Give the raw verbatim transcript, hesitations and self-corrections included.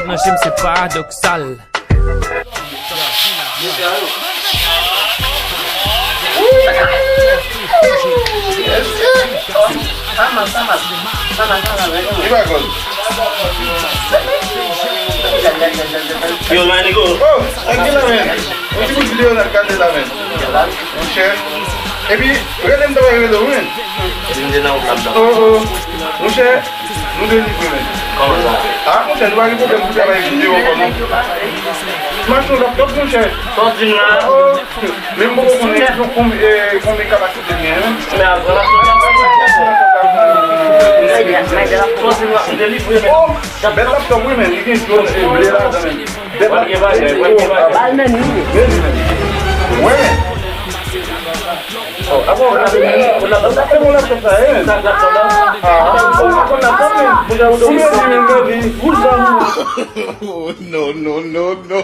Nan je m se paradoksal. Yo, my nigga. Oh, tranquille la, man. Yon ti bout videyo n ap gade la, man. Monchè. Epi, rele m, ta pral rele w, man. Epi m te nan wout la, m t ap. Oh, oh. Monchè, nou delivre, man. Kòman sa? Ah, monchè, nou pa gen pwoblèm pou travay videyo ankò, non. Machin laptop, monchè. Sa w di m la? Oh, men m poko konnen konbyen, eh, konbyen kapasite l gen, men. Men apre laptop la, sa w di m la, m delivre, men. Oh, bèl laptop, wi, men. Li gen jòn e ble ladan, men. Bèl laptop. Bal men, wi. Men, men. Wè, men. Oh, apa w gade, men? Ou t ap, ou t ap fè bon laptop sa, eh? Sa laptop la? Ah, ou pa konn laptop, men. Ou gade, ou gade, ou gade. Wouj la, wouj. Oh, no, no, no, no.